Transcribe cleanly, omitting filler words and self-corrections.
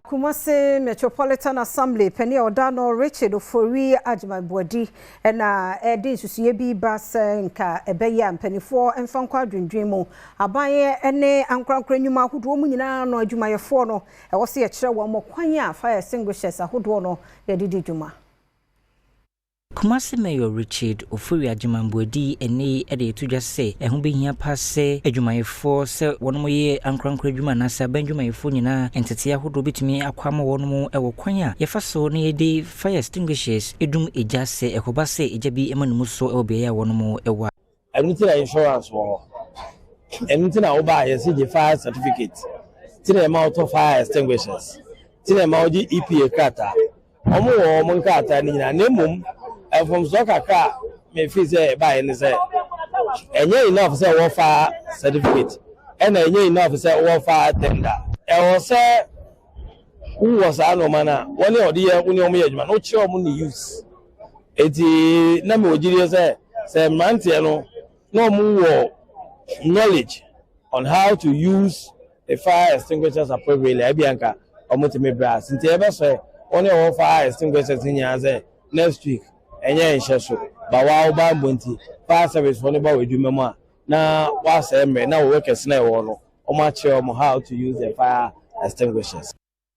Kumasi Metropolitan Assembly panin a ɔda no, Richard Ofori Agyeman-Boadi, ɛna ɛde nsusuiɛ bi ba sɛ nka ɛbɛyɛ a mpanimfoɔ mfa nkɔ adwendwen mu, aban ne ankorankora nnwuma ahodoɔ mu nyinaa no, adwumayɛfoɔ no, ɛwɔ sɛ yɛkyerɛ wɔn mo kwan a fire extinguishers ahodoɔ no yɛde di dwuma. Kumasi Mayor Richard Ofori Agyeman-Boadi ɛne ɛde eto dwa sɛ ɛho behia pa sɛ adwumayɛfoɔ, sɛ wɔn yɛ ankorankora adwuma anaasɛ aban adwumayɛfoɔ nyinaa, ntetee ahodoɔ bitumi akɔ ama wɔn ɛwɔ kwan a yɛfa so na yɛde fire extinguishers edum egya, sɛ ɛkɔba sɛ egya bi ɛma ne mu so ɛwɔ beaeɛ a wɔn ɛwɔ. Ɛno ti na insurance wɔ hɔ. Ɛno ti na wobaa yɛsi gye fire certificate, ti na ɛma wotɔ fire extinguishers, ti na ɛma wogye EPA krataa. Wɔn wɔ wɔn nkrataa no nyinaa, na mmom mfomsoɔ kakra a mefi sɛ ɛbaeɛ ne sɛ ɛnyɛ enough sɛ wɔ fire certificate, ɛna ɛnyɛ enough sɛ wɔ fire tender. Ɛwɔ sɛ wowɔ saa nneɛma no a wɔne ɔde yɛ, wo ne wɔn yɛ adwuma na wokyerɛ wɔn ne use. Eti na mewɔ gyidie sɛ mmeranteɛ no na wɔn wɔ knowledge on how to use the fire extinguishers appropriately, ebi anka wɔn tumi brɛ ase. Nti ɛbɛsɛ wɔn a wɔwɔ fire extinguishers nyinaa sɛ next week, ɛnyɛ nhyɛ so ba wa ɔba mbɔ, nti fire service foɔ no ba wɔ adwuma mu a na wasɛe mmerɛ na wɔwɔ kɛse na ɛwɔ no, wɔn akyerɛ wɔn how to use the fire extinguishers.